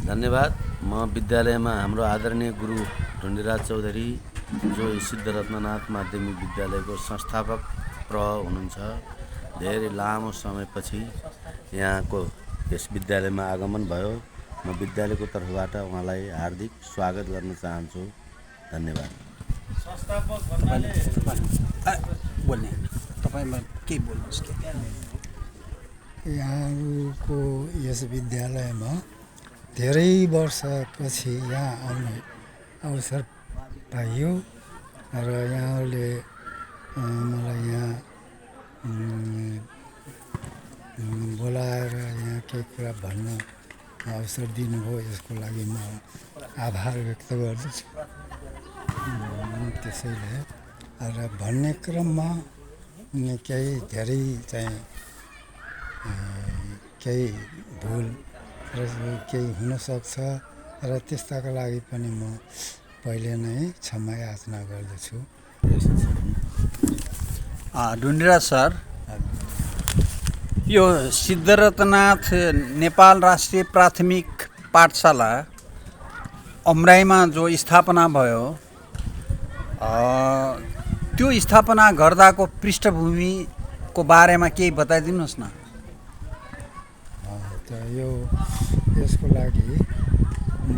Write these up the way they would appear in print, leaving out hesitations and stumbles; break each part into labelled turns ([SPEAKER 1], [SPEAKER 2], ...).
[SPEAKER 1] धन्यवाद। म विद्यालयमा हाम्रो आदरणीय गुरु ढुण्डिराज चौधरी जो सिद्धरत्ननाथ माध्यमिक विद्यालयको संस्थापक प्रह हुनुहुन्छ। धेरै लामो समयपछि यहाँको यस विद्यालयमा आगमन भयो। म विद्यालयको तर्फबाट उहाँलाई हार्दिक स्वागत गर्न चाहन्छु। धन्यवाद।
[SPEAKER 2] संस्थापक भन्नाले
[SPEAKER 3] बोल्ने तपाईमा के बोल्नुहोस् के
[SPEAKER 4] यहाँको यस विद्यालयमा धेरै वर्षपछि यहाँ आउने अवसर पाइयो र यहाँले मलाई यहाँ बोलाएर यहाँ केही कुरा भन्न अवसर दिनुभयो। यसको लागि म आभार व्यक्त गर्दछु। त्यसैले र भन्ने क्रममा केही धेरै चाहिँ केही भुल र केही हुनसक्छ र त्यस्ताका लागि पनि म पहिले नै क्षमा याचना गर्दछु।
[SPEAKER 3] ढुण्डिराज सर, यो सिद्धरत्ननाथ नेपाल राष्ट्रिय प्राथमिक पाठशाला अमराईमा जो स्थापना भयो, त्यो स्थापना गर्दाको पृष्ठभूमिको बारेमा केही बताइदिनुहोस् न।
[SPEAKER 4] यसको लागि म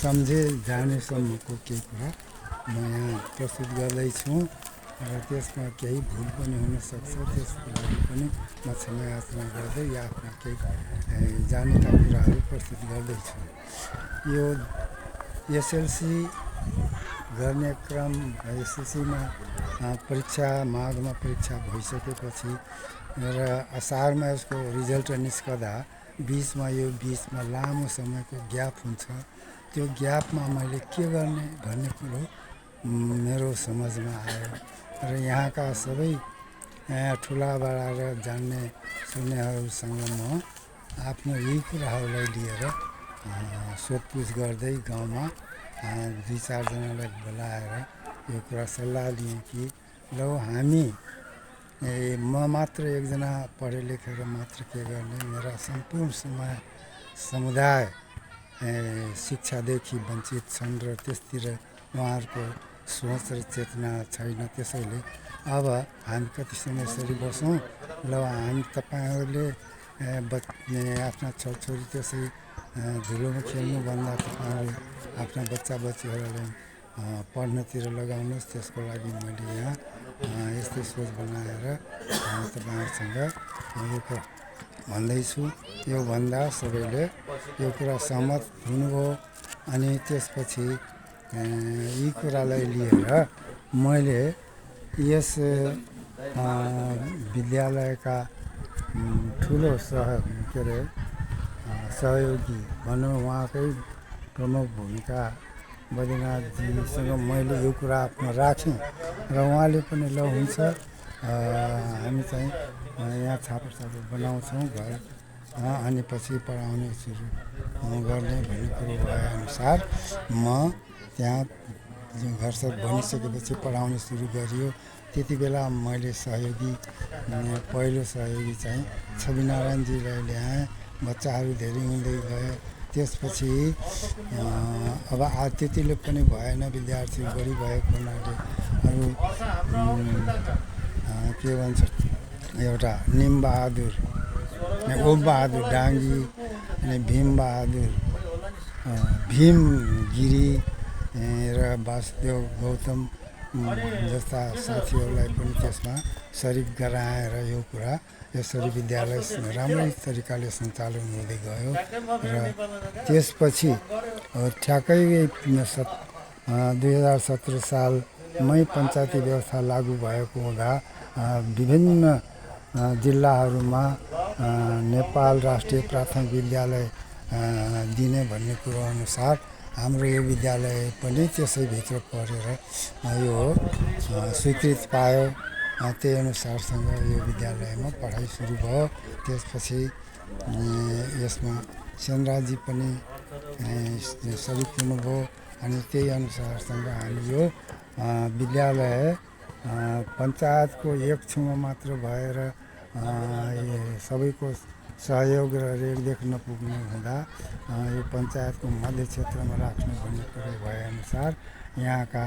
[SPEAKER 4] सम्झे जानेसम्मको केही कुरा म यहाँ प्रस्तुत गर्दैछु र त्यसमा केही भुल पनि हुनसक्छ। त्यसको लागि पनि म क्षमा याचना गर्दै आफ्ना केही जानेका कुराहरू प्रस्तुत गर्दैछु। यो एसएलसी गर्ने क्रम एसएलसीमा परीक्षा माघमा परीक्षा भइसकेपछि र असारमा यसको रिजल्ट निस्कदा बिचमा लामो समयको ग्याप हुन्छ। त्यो ग्यापमा मैले के गर्ने भन्ने कुरो मेरो समझमा आयो र यहाँका सबै ठुला बडा र जान्ने सुन्नेहरूसँग म आफ्नो यी कुराहरूलाई लिएर सोधपुछ गर्दै गाउँमा 2-4 जनालाई बोलाएर यो कुरा सल्लाह दिएँ कि ल हामी म मात्र एकजना पढे लेखेर मात्र के गर्ने, मेरा सम्पूर्ण समुदाय शिक्षादेखि वञ्चित छन् र त्यसतिर उहाँहरूको सोच र चेतना छैन। त्यसैले अब हामी कति समय यसरी बसौँ, ल हामी तपाईँहरूले आफ्ना छोरछोरी त्यसै धुलोमा खेल्नुभन्दा तपाईँहरूले आफ्ना बच्चा बच्चीहरूलाई पढ्नतिर लगाउनुहोस्। त्यसको लागि मैले यहाँ यस्तै सोच बनाएर तपाईँहरूसँग यो भन्दैछु। यो भन्दा सबैले यो कुरा सहमत हुनुभयो। अनि त्यसपछि यी कुरालाई लिएर मैले यस विद्यालयका ठुलो सहयोगी भनौँ, उहाँकै प्रमुख भूमिका बद्रीनाथजीसँग मैले यो कुरा आफ्नो राखेँ र उहाँले पनि ल हुन्छ हामी चाहिँ यहाँ छापर बनाउँछौँ घर अनि पछि पढाउने सुरु गर्ने भन्ने कुरो भएअनुसार म त्यहाँ घरसर बनिसकेपछि पढाउने सुरु गरियो। त्यति बेला मैले पहिलो सहयोगी चाहिँ छविनारायणजीलाई ल्याएँ। बच्चाहरू धेरै हुँदै गए। त्यसपछि अब त्यतिले पनि भएन, विद्यार्थी बढी भएको हुनाले अरू के भन्छ एउटा निमबहादुर, ओमबहादुर डाङ्गी अनि भीम गिरी र वासुदेव गौतम जस्ता साथीहरूलाई पनि त्यसमा सरिक गराएर यो कुरा यसरी विद्यालय राम्रै तरिकाले सञ्चालन हुँदै गयो। र त्यसपछि ठ्याक्कै 2017 सालमै पञ्चायती व्यवस्था लागू भएको हुँदा विभिन्न जिल्लाहरूमा नेपाल राष्ट्रिय प्राथमिक विद्यालय दिने भन्ने कुरो अनुसार हाम्रो यो विद्यालय पनि त्यसैभित्र परेर यो स्वीकृति पायो। त्यही अनुसारसँग यो विद्यालयमा पढाइ सुरु भयो। त्यसपछि यसमा सेनराजी पनि सरिक हुनुभयो अनि त्यही अनुसारसँग हामी यो विद्यालय पञ्चायतको एक छेउमा मात्र भएर सबैको सहयोग र रेखदेख नपुग्नु हुँदा यो पञ्चायतको मध्य क्षेत्रमा राख्नु भन्ने कुरो भएअनुसार यहाँका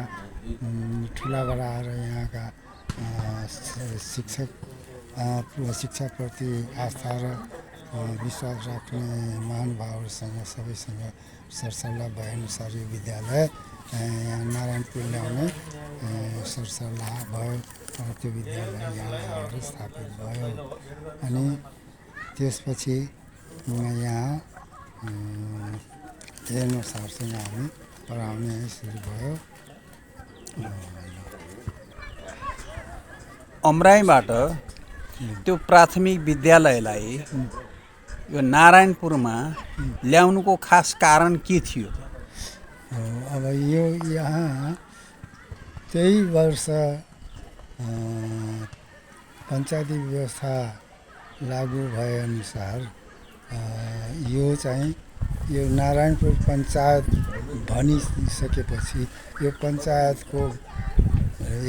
[SPEAKER 4] ठुला बडा र यहाँका शिक्षाप्रति आस्था र विश्वास राख्ने महानुभावहरूसँग सबैसँग सरसल्लाह भएअनुसार यो विद्यालय यहाँ नारायणपुर ल्याउने सरसल्लाह भयो र त्यो विद्यालय यहाँ आएर स्थापित भयो। अनि त्यसपछि यहाँ हेर्नुसार चाहिँ हामी पढाउने सुरु भयो।
[SPEAKER 3] अमराईबाट त्यो प्राथमिक विद्यालयलाई यो नारायणपुरमा ल्याउनुको खास कारण के थियो?
[SPEAKER 4] अब यो यहाँ त्यही वर्ष पञ्चायती व्यवस्था लागू भएअनुसार यो चाहिँ यो नारायणपुर पञ्चायत भनिसकेपछि यो पञ्चायतको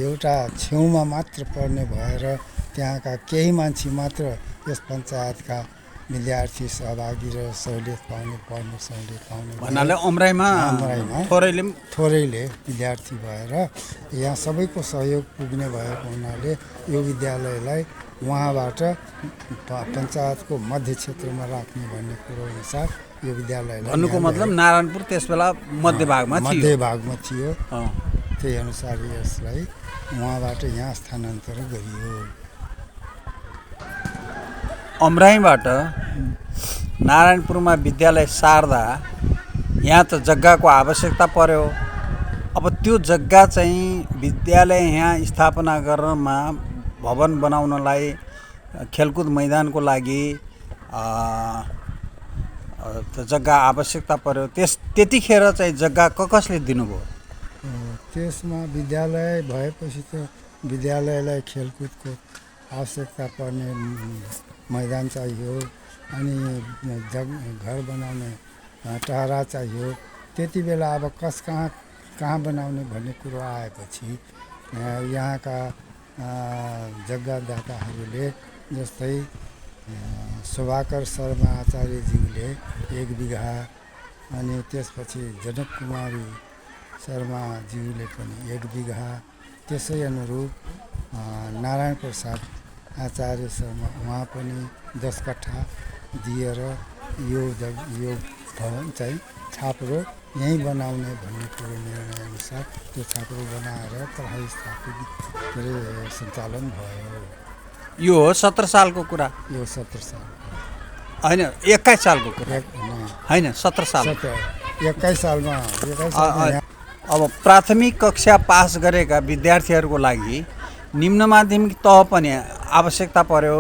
[SPEAKER 4] एउटा छेउमा मात्र पर्ने भएर त्यहाँका केही मान्छे मात्र यस पञ्चायतका विद्यार्थी सहभागी र सहुलियत पाउने पढ्ने सहुलियत पाउने
[SPEAKER 3] भन्नाले अमराईमा
[SPEAKER 4] थोरैले विद्यार्थी भएर यहाँ सबैको सहयोग पुग्ने भएको हुनाले यो विद्यालयलाई उहाँबाट पञ्चायतको मध्य क्षेत्रमा राख्ने भन्ने कुरो अनुसार यो विद्यालयलाई
[SPEAKER 3] भन्नुको मतलब नारायणपुर त्यसबेला मध्यभागमा
[SPEAKER 4] थियो। त्यही अनुसार यसलाई उहाँबाट यहाँ स्थानान्तरण गरियो।
[SPEAKER 3] अमराईबाट नारायणपुरमा विद्यालय सार्दा यहाँ त जग्गाको आवश्यकता पर्यो। अब त्यो जग्गा चाहिँ विद्यालय यहाँ स्थापना गर्नमा भवन बनाउनलाई खेलकुद मैदानको लागि जग्गा आवश्यकता पर्यो। त्यतिखेर चाहिँ जग्गा कसले दिनुभयो?
[SPEAKER 4] त्यसमा विद्यालय भएपछि त विद्यालयलाई खेलकुदको आवश्यकता पर्ने मैदान चाहियो, अनि घर बनाउने टहरा चाहियो। त्यति बेला अब कहाँ बनाउने भन्ने कुरो आएपछि यहाँका जग्गादाताहरूले जस्तै शोभाकर शर्मा आचार्यज्यूले 1 बिघा, अनि त्यसपछि जनक कुमारी शर्माज्यूले पनि 1 बिघा, त्यसै अनुरूप नारायण प्रसाद आचार्य शर्मा उहाँ पनि 10 कट्ठा दिएर यो भवन चाहिँ छाप्रो यहीँ बनाउने भन्ने कुरो निर्णयअनुसार त्यो छाप्रो बनाएर पढाइ स्थापित सञ्चालन भयो।
[SPEAKER 3] यो 17 सालको कुरा?
[SPEAKER 4] यो 17 साल
[SPEAKER 3] होइन, 21 सालको कुरा होइन, 17 साल।
[SPEAKER 4] 21 सालमा
[SPEAKER 3] अब प्राथमिक कक्षा पास गरेका विद्यार्थीहरूको लागि निम्न माध्यमिक तह पनि आवश्यकता पर्यो।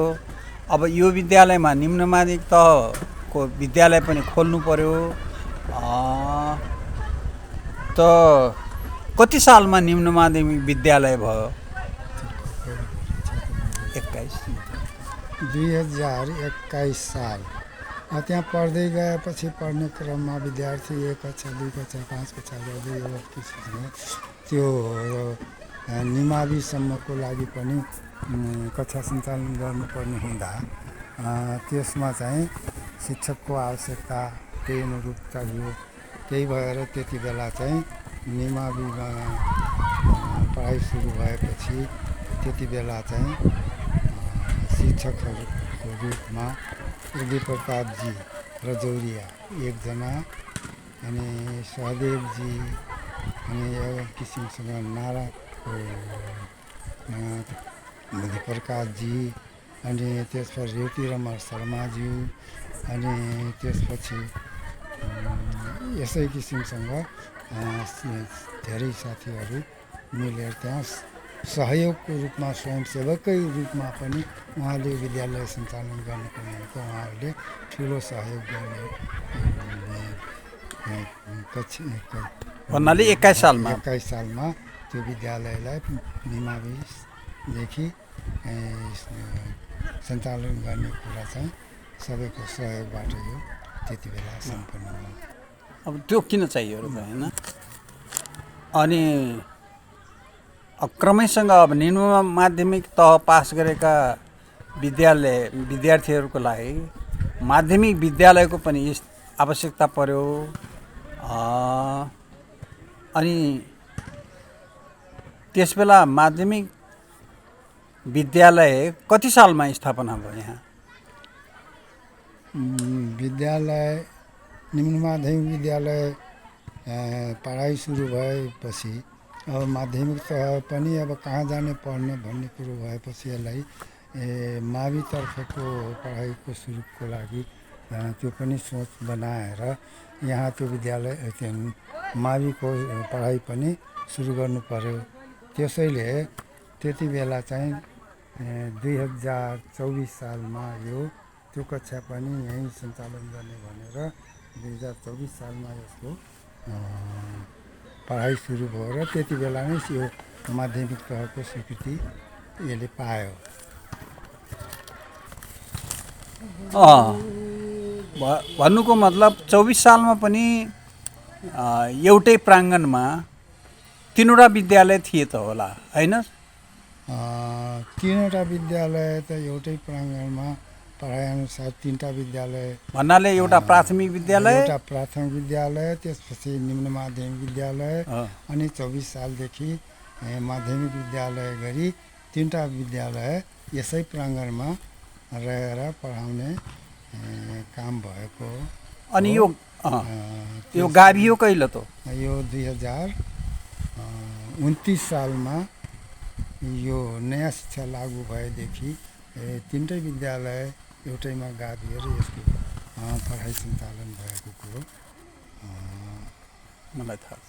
[SPEAKER 3] अब यो विद्यालयमा निम्न माध्यमिक तहको विद्यालय पनि खोल्नु पर्यो। त कति सालमा निम्न माध्यमिक विद्यालय भयो?
[SPEAKER 4] 2021 साल। त्यहाँ पढ्दै गएपछि पढ्ने क्रममा विद्यार्थी 1 कक्षा 2 कक्षा 5 कक्षा गर्दै यो किसिमले त्यो निमाविसम्मको लागि पनि कक्षा सञ्चालन गर्नुपर्ने हुँदा त्यसमा चाहिँ शिक्षकको आवश्यकता त्यही अनुरूप चाहियो। त्यही भएर त्यति बेला चाहिँ निमाविमा पढाइ सुरु भएपछि त्यति बेला चाहिँ शिक्षकहरूको रूपमा उदय प्रतापजी रजौरिया 1 जना, अनि सहदेवजी, अनि एउटा किसिमसँग बुद्धि प्रकाशजी, अनि त्यसपछि रेवती रमण शर्माज्यू, अनि त्यसपछि यसै किसिमसँग धेरै साथीहरू मिलेर त्यहाँ सहयोगको रूपमा स्वयंसेवकै रूपमा पनि उहाँले विद्यालय सञ्चालन गर्नको निम्ति उहाँहरूले ठुलो सहयोग गर्ने
[SPEAKER 3] भन्नाले 21 सालमा
[SPEAKER 4] त्यो विद्यालयलाई निमाविदेखि सञ्चालन गर्ने कुरा चाहिँ सबैको सहयोगबाट यो त्यति बेला सम्पन्न भयो।
[SPEAKER 3] अब त्यो किन चाहियो र होइन? अनि क्रमैसँग अब निम्न माध्यमिक तह पास गरेका विद्यार्थीहरूको लागि माध्यमिक विद्यालयको पनि आवश्यकता पर्यो। अनि त्यसबेला माध्यमिक विद्यालय कति सालमा स्थापना भयो यहाँ?
[SPEAKER 4] विद्यालय निम्न माध्यमिक विद्यालय पढाइ सुरु भएपछि अब माध्यमिक तह पनि अब कहाँ जाने पढ्ने भन्ने कुरो भएपछि यसलाई मावितर्फको पढाइको सुरुको लागि त्यो पनि सोच बनाएर यहाँ त्यो विद्यालय माविको पढाइ पनि सुरु गर्नु पर्यो। त्यसैले त्यति बेला चाहिँ 2024 सालमा त्यो कक्षा पनि यहीँ सञ्चालन गर्ने भनेर 2024 सालमा यसको पढाइ सुरु भयो र त्यति बेला नै यो माध्यमिक तहको स्वीकृति यसले पायो।
[SPEAKER 3] भन्नुको मतलब 24 सालमा पनि एउटै प्राङ्गणमा 3वटा विद्यालय थिए त होला, होइन?
[SPEAKER 4] 3वटा विद्यालय त एउटै प्राङ्गणमा पढाइअनुसार 3टा विद्यालय
[SPEAKER 3] भन्नाले एउटा प्राथमिक विद्यालय,
[SPEAKER 4] एउटा प्राथमिक विद्यालय, त्यसपछि निम्न माध्यमिक विद्यालय अनि 24 सालदेखि माध्यमिक विद्यालय गरी 3टा विद्यालय यसै प्राङ्गणमा रहेर पढाउने काम भएको।
[SPEAKER 3] अनि यो गाभियो कहिले त?
[SPEAKER 4] यो 2029 सालमा यो नयाँ शिक्षा लागू भएदेखि 3टै विद्यालय एउटैमा गाभिएर यसको पढाइ सञ्चालन भएको कुरो
[SPEAKER 3] मलाई थाहा छ।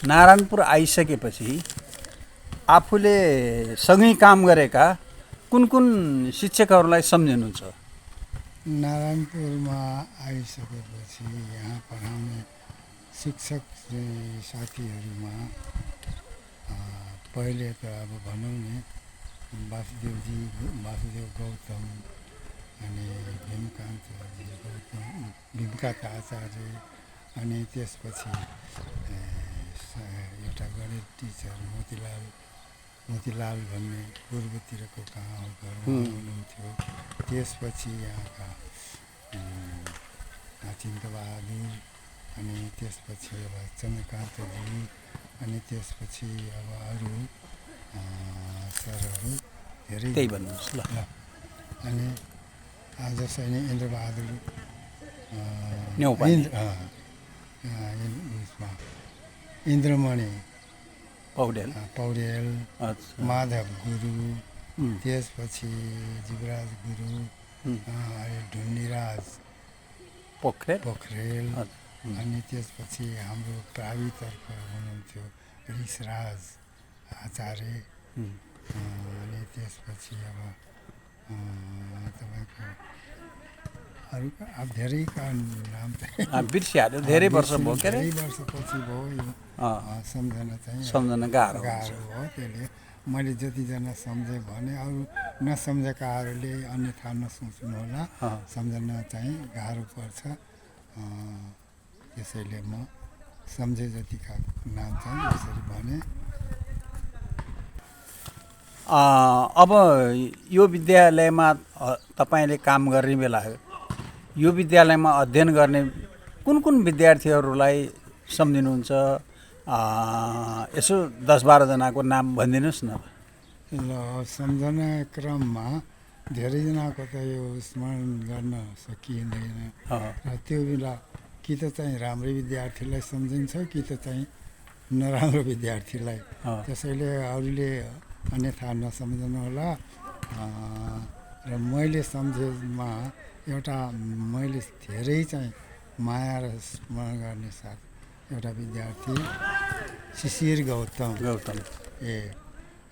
[SPEAKER 3] नारायणपुर आइसकेपछि आफूले सँगै काम गरेका कुन कुन शिक्षकहरूलाई सम्झिनुहुन्छ?
[SPEAKER 4] नारायणपुरमा आइसकेपछि यहाँ पढाउने शिक्षक साथीहरूमा पहिले त अब भनौँ नि वासुदेव गौतम अनि भीमकान्त आचार्य अनि त्यसपछि एउटा गणित टिचर मोतीलाल भन्ने पूर्वतिरको कहाँ हो घरमा हुनुहुन्थ्यो। त्यसपछि यहाँका चिन्तबहादुर अनि त्यसपछि अब चन्द्रकान्तजी अनि त्यसपछि अब अरू सरहरू धेरै
[SPEAKER 3] त्यही भन्नुहोस् ल।
[SPEAKER 4] अनि जसरी नै इन्द्रबहादुर इन्द्रमणि पौडेल, माधव गुरु, त्यसपछि जीवराज गुरु, ढुण्डिराज पोखरेल अनि त्यसपछि हाम्रो प्रावितर्फ हुनुहुन्थ्यो रिसराज आचार्य अनि त्यसपछि अब तपाईँको अरू अब धेरैका नाम चाहिँ
[SPEAKER 3] बिर्सिहाल्यो, धेरै वर्ष भयो के अरे?
[SPEAKER 4] धेरै वर्षपछि भयो यो सम्झना चाहिँ
[SPEAKER 3] सम्झना गाह्रो
[SPEAKER 4] हो। त्यसले मैले जतिजना सम्झेँ भने अरू नसम्झेकाहरूले अन्यथा नसोच्नु होला, सम्झना चाहिँ गाह्रो पर्छ। त्यसैले म सम्झे जतिका नाम चाहिँ यसरी भने।
[SPEAKER 3] अब यो विद्यालयमा तपाईँले काम गर्ने बेला यो विद्यालयमा अध्ययन गर्ने कुन कुन विद्यार्थीहरूलाई सम्झिनुहुन्छ? यसो 10-12 जनाको नाम भनिदिनुहोस् न।
[SPEAKER 4] ल, सम्झना क्रममा धेरैजनाको त यो स्मरण गर्न सकिँदैन र त्यो बेला कि त चाहिँ राम्रै विद्यार्थीलाई सम्झिन्छ कि त चाहिँ नराम्रो विद्यार्थीलाई। त्यसैले अरूले अन्यथा नसम्झनु होला। र मैले सम्झेमा एउटा मैले धेरै चाहिँ माया र स्मरण गर्ने साथ एउटा विद्यार्थी शिशिर गौतम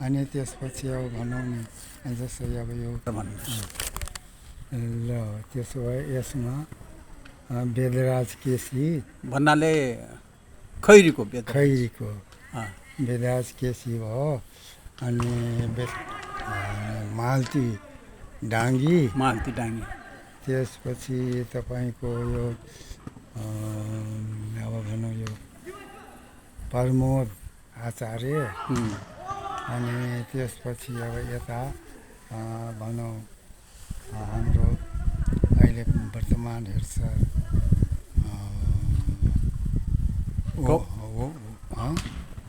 [SPEAKER 4] अनि त्यसपछि अब भनौँ नि जस्तै अब यो ल त्यसो भए यसमा वेदराज केसी
[SPEAKER 3] भन्नाले खैरीको
[SPEAKER 4] वेदराज केसी भयो अनि मालती डाङ्गी त्यसपछि तपाईँको यो अब भनौँ यो प्रमोद आचार्य अनि त्यसपछि अब यता भनौँ हाम्रो अहिले वर्तमान हेर्छ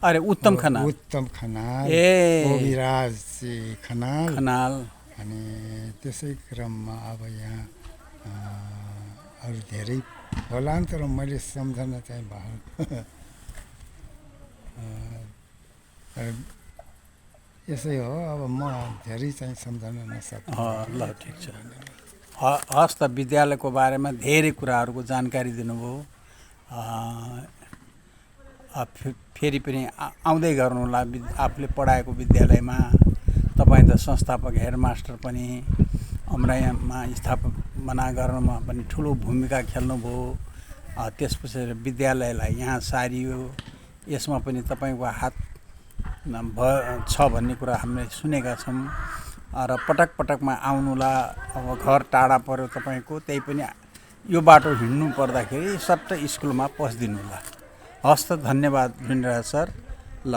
[SPEAKER 3] अरे उत्तम खनाल
[SPEAKER 4] उत्तम खनाल,
[SPEAKER 3] ए
[SPEAKER 4] कविराज खनाल,
[SPEAKER 3] खनाल
[SPEAKER 4] अनि त्यसै क्रममा अब यहाँ अरू धेरै होलान् तर मैले सम्झना चाहिँ भयो यसै हो। अब म धेरै चाहिँ सम्झन नसक्छु।
[SPEAKER 3] ल ठिक छ। हस् त, विद्यालयको बारेमा धेरै कुराहरूको जानकारी दिनुभयो। फेरि पनि आउँदै गर्नुहोला आफूले पढाएको विद्यालयमा। तपाईँ त संस्थापक हेडमास्टर पनि अमरायामा स्थापना गर्नमा पनि ठुलो भूमिका खेल्नुभयो। त्यसपछि विद्यालयलाई यहाँ सारियो, यसमा पनि तपाईँको हात छ भन्ने कुरा हामीले सुनेका छौँ। र पटक पटकमा आउनुला। अब घर टाढा पऱ्यो तपाईँको, त्यही पनि यो बाटो हिँड्नु पर्दाखेरि सट्ट स्कुलमा पस्दिनुहोला। हस् त, धन्यवाद ढुण्डिराज सर। ल।